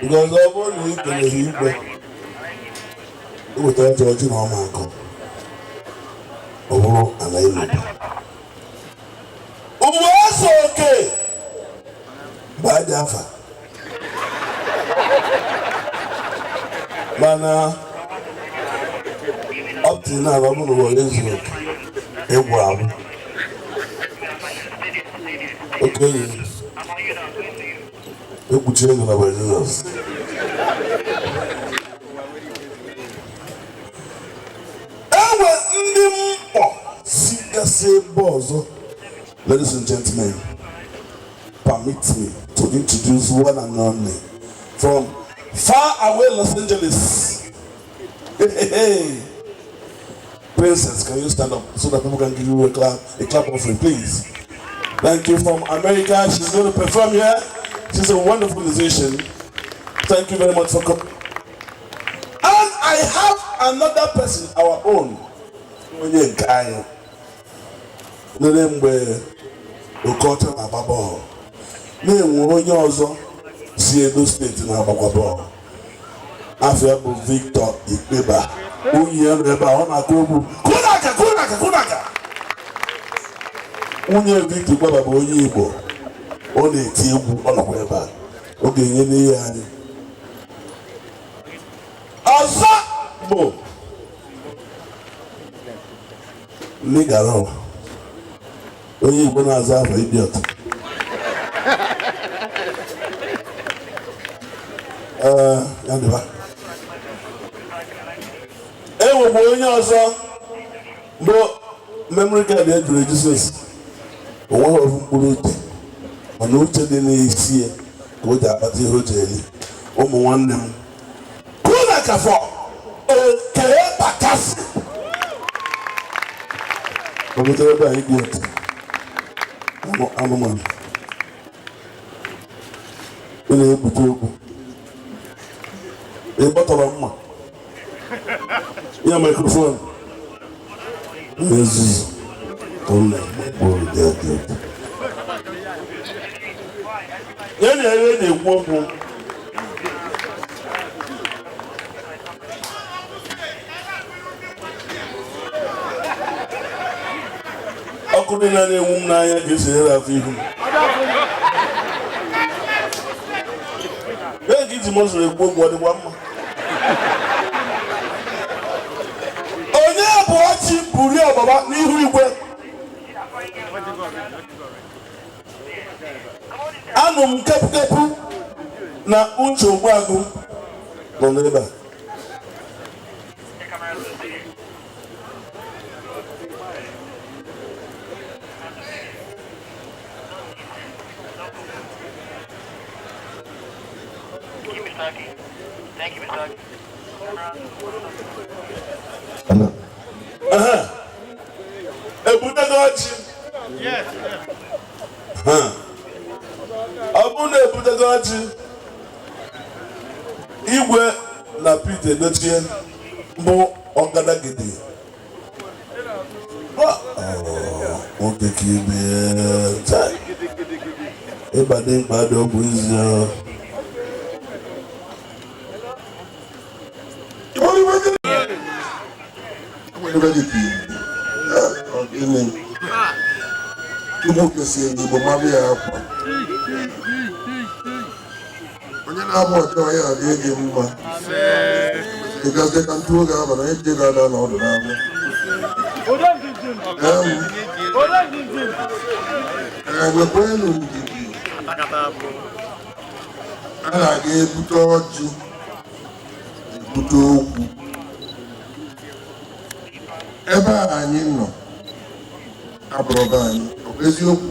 Because ọ bụrụ na ị keleghị igwe, iwetara ọjị, ọjị na ọma akọ, ọ bụrụ ala Igbo. Uwe eze oke bụ aja afa, mana up till now, ọ bụrụ na ụwa ezu oke, ịgwụ agwụ. Okenye ekpuchi ego na Jizọs. Enwe ndị mkpọ sigasị ebe ọzọ. Ladies and gentlemen, permit me to introduce one and only from far away Los Angeles. Hey, hey, hey. Princess, can you stand up so that people can give you a clap offering, please? Thank you. From America, she's going to perform here. She's a wonderful musician. Thank you very much for coming. And I have another person, our own. Onye nke anyị. Nene mgbe Okocha na-agba bọọlụ. Na-enwe onye ọzọ si Edo Steeti na-agbakwa bọọlụ. Afọ ya bụ Victor Ikpeba. Nwunye ya nọ ebe a, ọ na-akụ egwu. Kụnaka, kụnaka, kụnaka. Nwunye Victor Ikpeba bụ onye Igbo. Ọ na-eti egwu, ọ nọkwa ebe a. Ọ ga-enye n'ihe anyị. Ọzọ bụ Ligaro, onye Igbo na-aza afọ idiot. Ee, ya dịba. E nwekwa onye ọzọ bụ memory card ejuru eju since. O nweghị ofu mkpụrụ uche, mana uche dị n'isi ya ka o ji akpata ihe o ji eri. Ụmụ nwanne m, kụna ka fọ oke bakasị o butere ebe a idiot anụmanụ ị na-ebute okwu, ị gbọtọrọ mma ya microphone nzuzu ụlọ mkpụrụ dị dị ya na ebe na-ekwu okwu. Ọkụ niile na-enwu m n'anya ga-esonyere afọ ihu m. Ee, ka iji mọzụrụ ekwu okwu, ọ dịkwa mma. Onye bụ ọchị buri ọgbaba n'ihu igwe? Anụ m kepụkepụ na Uche Ogbuagụ nọ n'ebe a. Thank you, Mr. Aha. Ebutego ọchị. Ha. Ọ bụrụ na ebutego ọchị, igwe na Pete Edochie bụ ọgadagidi. Oh, nwoke ka ibe ya. Ịba dị mkpa dị ọgwụ izi ọ. Enwere dị ka Igbo, ọ gịnị? Chukwu kesịrị Igbo mmadụ ya akwa. Onye na-abụ ọjọọ ya adịghị gị mma. Ịgazie ka ntụ oge aba na onye ji ga-ada n'ọdụ n'abịa. Ee, nwekwanụ ndidi. A na-aga ebute ọjị, ebute okwu. Ebe a anyị nọ abụrụ be anyị, ọ bụ eziokwu?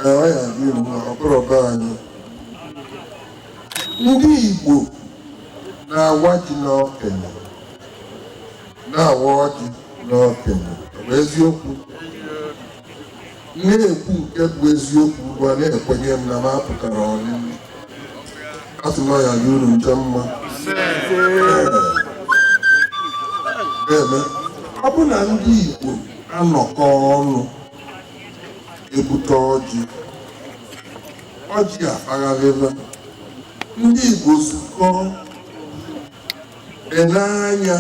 Ee, ọ ya adị mma, ọ bụrụ be anyị. Ndị Igbo na-awa ji n'okenye, na-awa ọjị n'okenye, ọ bụ eziokwu? Na-ekwu nke bụ eziokwu ugbu a, na-ekwenye m na m apụtara ọlịlị. A sị na ọ ya dị unu nche mma. Eme ọ bụ na ndị Igbo anọkọ ọnụ ebute ọjị, ọjị akpagharịla. Ndị Igbo zukọ ele anya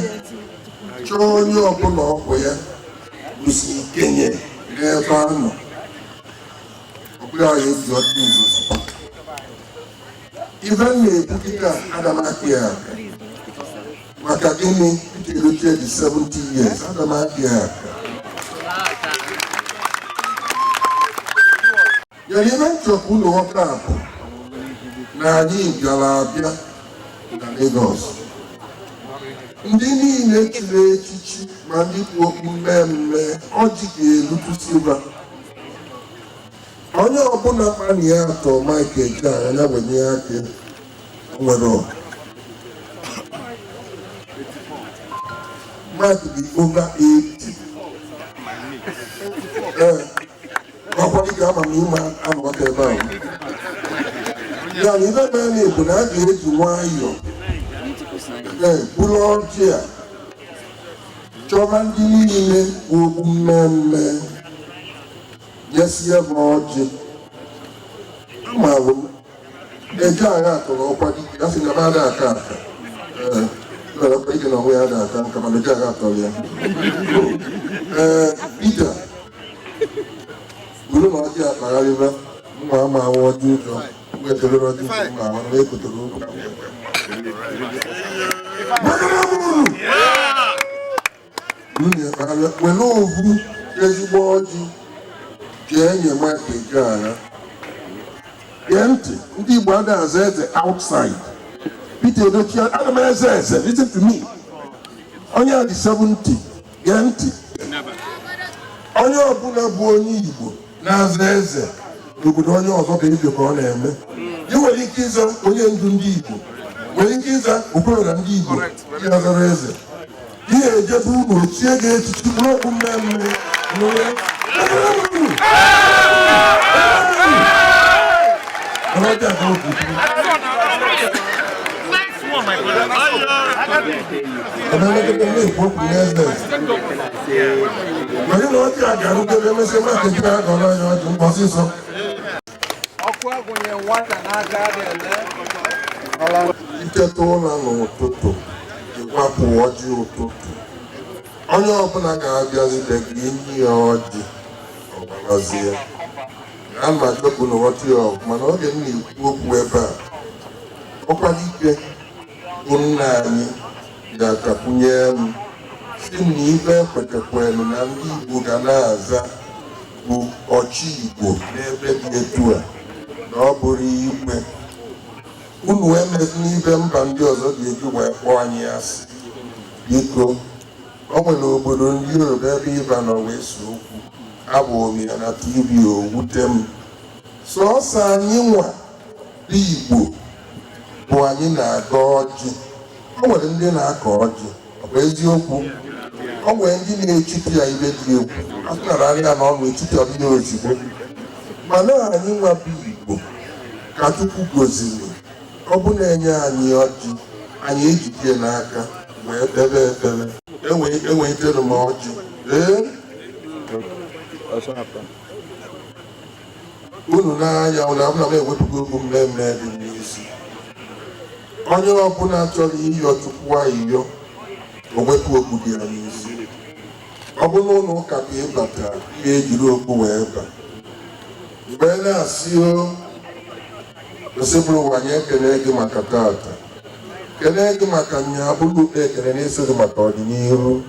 chọọ onye ọbụla ọkwụ ya bụsi ikenye n'ebe a nọ. Ọ bụla ya eji ọjị izizi. Ife m na-ekwu kịta, ana m aka ya aka. Maka gịnị? Peter Edochie dị 70 years, ana m aka ya aka. Ya na ife nchọpụ ụlọ ghọta bụ na anyị bịara abịa na Lagos. Ndị niile chiri echichi ma ndị kpu okpu mmemme, ọjị ga-elutusiba. Onye ọbụla kpana ya atọ Mike Ejeagha ya wenye aka nwere Mike dị over 80. Ee, ọkwa dịka ama m ime anọta ebe ahụ. Ya na ife mere bụ na a ga-eji nwayọọ ee buru ọjị a chọba ndị niile bụ okpu mmemme, nyesie bụ ọjị. Amarụ m Ejeagha atụrụ ọkwa dike, a sị na m ada aka aka. Ee, nwere ọkwa dike na onwe ya ada aka nka, mana Ejeagha atọrọ ya. Ee, Peter buru na ọjị akpagharịba mma ama awa ọjị ụjọ wetara ọjị ụjọ mma awa na ekotere ụkwụ. Were ovu ezigbo ọjị jee nye Mike Ejeagha. Gee ntị, ndị Igbo adịghị aza eze outside. Peter Edochie, ana m eze eze, listen to me. Onye a dị 70, gee ntị. Onye ọbụla bụ onye Igbo na-aza eze n'obodo onye ọzọ ka ibio ka ọ na-eme. Ị nwere ike ịza onye ndu ndị Igbo, nwere ike ịza okorobịa ndị Igbo, ya zara eze. Ihe ejebe unu ochie ga-echichi bụrụ okpu mmemme nụrụ. Ọlọ́jà kan kò kú. Ọ̀dọ́lẹ́gbẹ̀ẹ́ ní ìpọ́pù ní ẹsẹ̀. Pẹ̀lú na ọjọ́ àgàrúgbẹ́ mẹ́sẹ̀ máa kẹjọ àgọ́ ọlọ́yọ̀ ọdún bọ́ sísọ. Ọkụ agụnye nwata n'aka adịghị. Iteta ụra n'ụtụtụ, ịwapụ ọjị ụtụtụ. Onye ọbụla ga-abịazite gị enyi ya ọjị, ọgbarazie. A ma achọpụ na ghọta ya ọgụ, mana oge m na-ekwu okwu ebe a, ọkwa dike bụ nna anyị ga-akakwunye m si m na ibe ekwetekwelu na ndị Igbo ga na-aza bụ ọchị Igbo n'ebe dị etu a, na ọ bụrụ igwe. Unu emezi n'ibe mba ndị ọzọ ga-eji wee kpọọ anyị asị. Biko, o nwere obodo ndị Yoruba ebe ịba nọ wee so okwu abụ m ya na TV, o wute m. Sọọsọ anyị nwa bụ Igbo bụ anyị na-agọ ọjị. O nwere ndị na-akọ ọjị, ọ bụ eziokwu. O nwere ndị na-echipụ ya ibe dị egwu, atụnara ya n'ọnụ echipụ ya ozugbo. Mana anyị nwa bụ Igbo ka Chukwu goziri, ọ bụ na-enye anyị ọjị, anyị ejide n'aka wee kpebe ekpere. Enwetere m ọjị. Ee, unu n'anya unu abụla m ewepụgo okwu mmemme dị n'isi. Onye ọbụla chọrọ ịyọ Chukwu ayịyọ, o wepụ okpu dị ya n'isi. Ọ bụrụ na ụlọ ụka ka ị batara, ihe ejiri okpu wee ba wee na-asị o osebụrụ ụwa, anyị ekele gị maka tata, kelee gị maka nya bụrụ ukpe ekele na-eso gị maka ọdịnihu.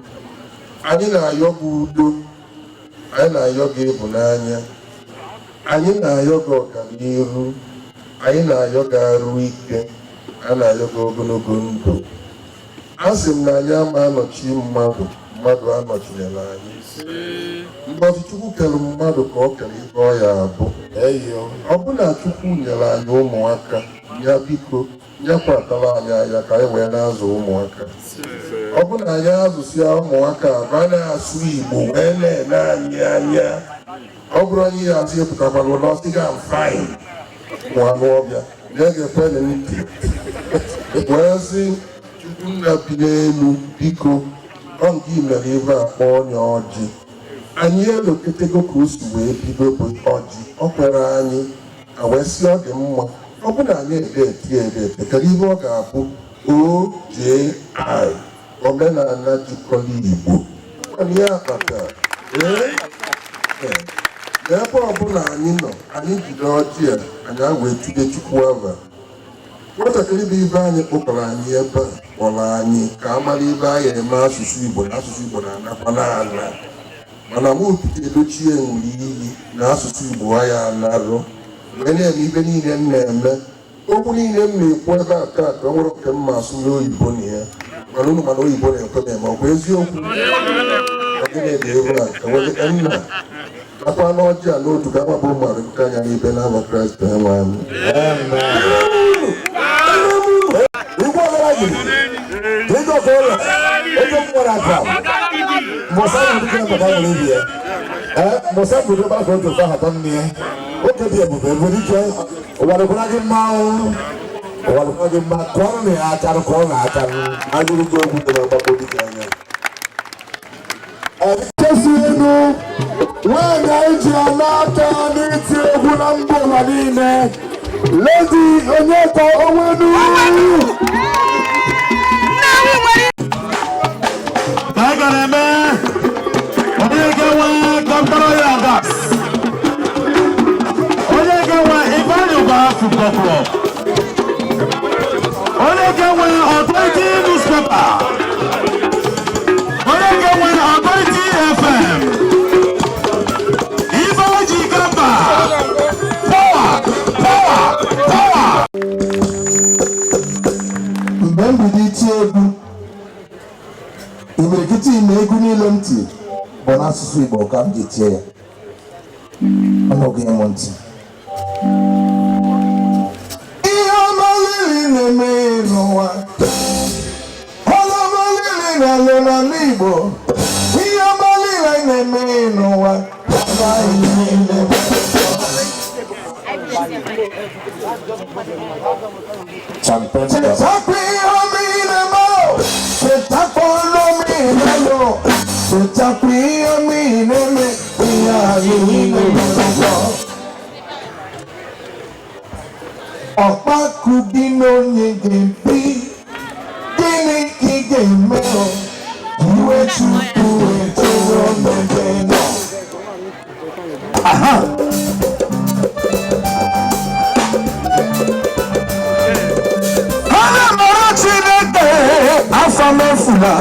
Anyị na-ayọ gị udo, anyị na-ayọ gị ịhụnanya, anyị na-ayọ gị ọganihu, anyị na-ayọ gị arụ ike, anyị na-ayọ gị ogologo ndụ. A sị m na anyị ama anọchi mmadụ, mmadụ anọchinyere anyị. Ngọzi Chukwu kere mmadụ ka ọ kere ife ọ ya abụ. Ọ bụ na Chukwu nyere anyị ụmụaka ya, biko nyekwatara anyị anya ka anyị wee na-azụ ụmụaka. Ọ bụ na anyị azụsịa ụmụaka ma na-asụ Igbo wee na-ene anyị anya. Ọ bụrụ onye ya asị epụtakwara ụlọ ọsị ga I'm fine, ụmụ anụ ọbịa na-egekwenụ ntị wee sị Chukwu nna bi n'elu, biko, ọ nke i mere ibe a kpọọ onye ọjị. Anyị eloketego ka o si wee bido bụ ọjị o kwere anyị a wee sị ọ dị mma. Ọ bụ na anyị ede eti ede ete, kedu ihe ọ ga-abụ? OJI, Omenala Jikọrọ Igbo. Mana ya kpatara ee n'ebe ọbụla anyị nọ, anyị jide ọjị a, anyị wee tinye Chukwu ava. Nwatakịrị bụ ibe anyị kpụkọrọ anyị ebe a, kpọrọ anyị ka a mara ibe anyị eme asụsụ Igbo na asụsụ Igbo na-anakwa n'ala. Mana mụ Pete Edochie ṅụrụ iyi na asụsụ Igbo ya anarụ, wee na-eme ibe niile m na-eme. Okwu niile m na-ekwu ebe a taa ka o nwere nke m ma asụ n'oyibo na ya, mana unu mana oyibo na-ekwe m eme. Ọ bụ eziokwu? Ọ gịnị dị ebe a enwere nna nakwa n'ọjị a n'otu ka agbapụ mmadụ nke anya n'ibe n'aba Kraịst enwe anyị. Igwe ọbara gịrị Igwe ọbara ego m nwere aka mbọsa ahụ dịka mbata nwere ibi ya. Ee, mbọsa bụ ọbara ka o ji ofe ahata nne ya. Oge dị ebube, ebube dike ụwa dịkwara gị mma o. Ụwa dịkwara gị mma. Kụọrọ na ya aka, kụọrọ na aka. Agụrụgo egwu dị n'ọgbakọ dike anya. Chesi elu nwaanyị anyị ji ama aka n'iti egwu na mba ụwa niile, Lady Onyeka Onwenu. Ka anyị gara eme onye ga-enwe Capital Oil Gas, onye ga-enwe Ifeanyi Ubah Football Club, onye ga-enwe Authority Newspaper, onye ga-enwe Authority FM, Ifeanyi Gamba, power, power, power. Mgbe m bido iti egwu, imirikiti ime egwu niile m ti bụ n'asụsụ Igbo ka m ji tie ya. Ọnọgụ m ntị. Ihe ọma niile na-eme n'ụwa, ọlụọma niile na-alụ n'ala Igbo, ihe ọma niile na-eme n'ụwa, anyị niile. Champagne. Chetakwa ihe ọma ị na-eme o, chetakwa ọrụ ọma ị na-alụ, chetakwa ihe ọma ị na-eme, ihe anyị niile na-alụ. Ọkpakụ gị na onye ga-ebi, gịnị ka ị ga-eme o? Iwe Chukwu etoro n'ebe nọ. Aha! Ana mara Chineke afa m efula,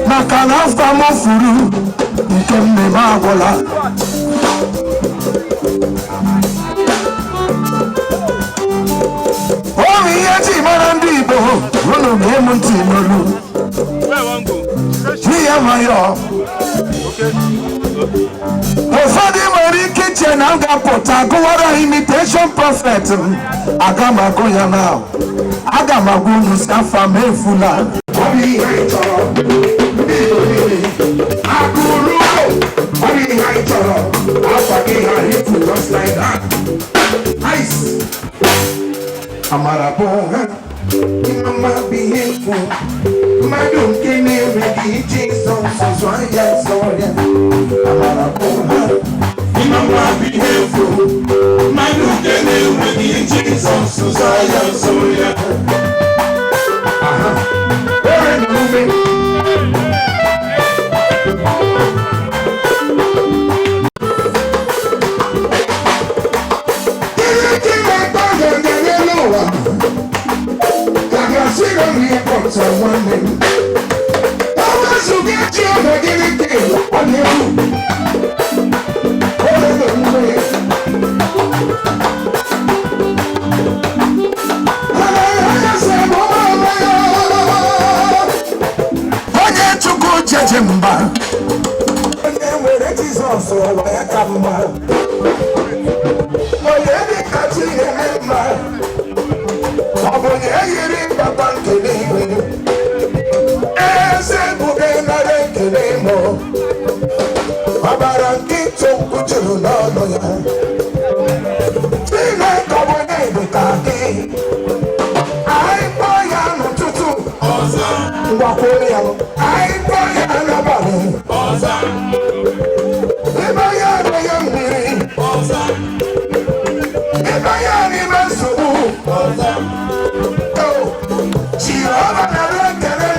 maka na afa m furu nke m na-eme agwụla. Ọ bụ ihe eji mara ndị Igbo, unu ga-emu ntị n'olu. Ji ya nwayọọ. Ụfọdụ nwere ike iche na m ga-apụta gụwara imitation prophet m. Aga m agụ ya na aga m agwa unu si afa m efula. Ọ bụ ihe anyị chọrọ, ndị Igbo niile. Akụrụ ọ bụ ihe anyị chọrọ, afa gị ghara ifu just like that. Ice. Amara bụ ha, mma bụ ihe mfu. Mmadụ nke na-enweghị Jizọs zụ ya zọ ya. Amara bụ ha, mma bụ ihe mfu. Mmadụ nke na-enweghị Jizọs zụ ya zọ ya. Aha. Ere na ume. Gịnị ka ị na-akpọ nganga n'elu ụwa? Ka ga-asị na m ihe pọtara nwanne m. O wezụga Jehova, gịnị ka ọ na-egwu? O lere omume. Onye Chukwu jeje mba. Onye nwere Jizọs, ụwa ya ka mma. Onye dị ka chi eme mma. Ọ bụ onye yiri papa nke n'igwe. Eze ebube, nara ekele mụ. Ọbara nke ịtụ juru n'ọnụ ya. Chineke, ọ bụ onye dị ka gị? Anyị kpọọ ya n'ụtụtụ, ngwakwuru ya. Anyị kpọọ ya n'abalị, ebe ya anaghị mmiri, ebe ya n'ime. Jehova nara ekele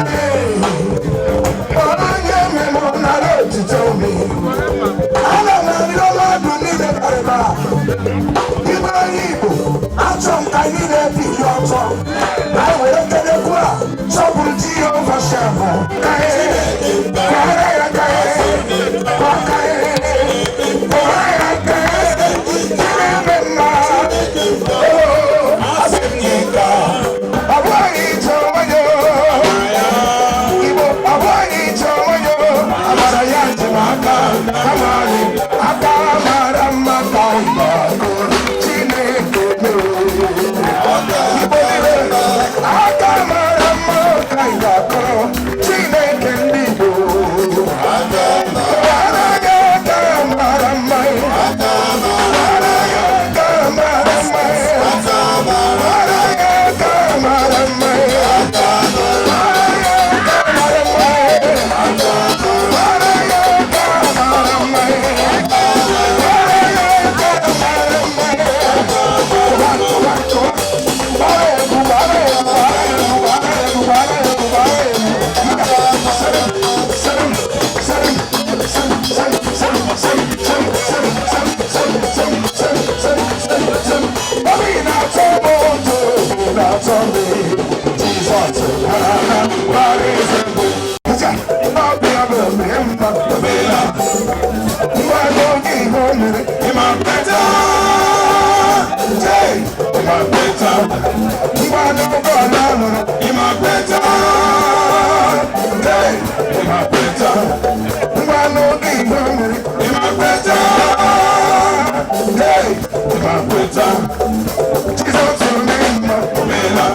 onye mmemme nara otito mi. Ana m arịọ mmadụ niile bịara ebe a. Igwe onye Igbo, achọ m ka anyị na-ebili ọtọ. Anyị were kelekwu a sọpụrụ Jehova Shama. Ka anyị kọrọ ya ka anyị kọ ka anyị kọrọ ya ka anyị na-eme mma. Oo, asị m gị ka ọ bụghị ịchọ onye Igbo, ọ bụghị ịchọ onye amara ya njem aka kama anyị aka mara mma ka ụlọ Chineke mere. Igbo niile, aka mara mma ka ị ga-akọrọ Chineke ndị Igbo. Mara ya aka mara mma, mara ya aka mara mma, mara ya aka mara mma, mara ya aka mara mma, mara ya aka mara mma, mara ya aka mara mma. Tụwa, tụwa, tụwa. Gbara egwu, gbara egwu, gbara egwu, gbara egwu, gbara egwu, gbara egwu. Seven, seven, seven, seven, seven, seven, seven, seven, seven, seven, seven, seven, seven, seven, seven. Obi na-atọ m ụtọ, obi na-atọ m. Jizọs mara mara eze mbụ. Ije, ọbịa bụ ome mma, omela. Mgbe oge ihe o mere, ịma better. Jee, ịma better. Mgbe n'oge ọ na-alụrụ, ịma better. Jee, ịma better. Mgbe n'oge ihe o mere, ịma better. Jee, ịma better. Jizọs ome mma, omela.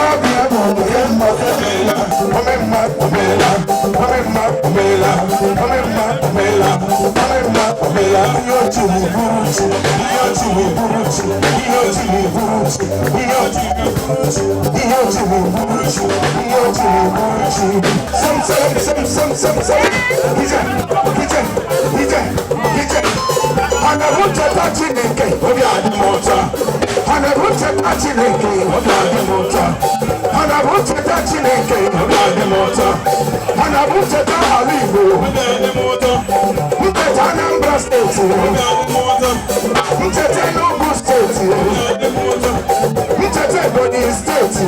Ọbịa bụ ome mma, omela. Ome mma, omela. Ome mma, omela. Ome mma, omela. Ome mma, omela. Ihe otu bụrụ chi, ihe otu bụrụ chi, ihe otu bụrụ chi, ihe otu bụrụ chi, ihe otu bụrụ chi, ihe otu bụrụ chi. Sam sam sam sam sam sam. Ije, ije, ije, ije. Ọ na-ebu ncheta Chineke, obi adị m ụtọ. Ọ na-ebu ncheta Chineke, obi adị m ụtọ. Ọ na-ebu ncheta Chineke, obi adị m ụtọ. Ọ na-ebu ncheta ala Igbo, ncheta Anambra Steeti, ncheta Enugu Steeti, ncheta Ebonyi Steeti.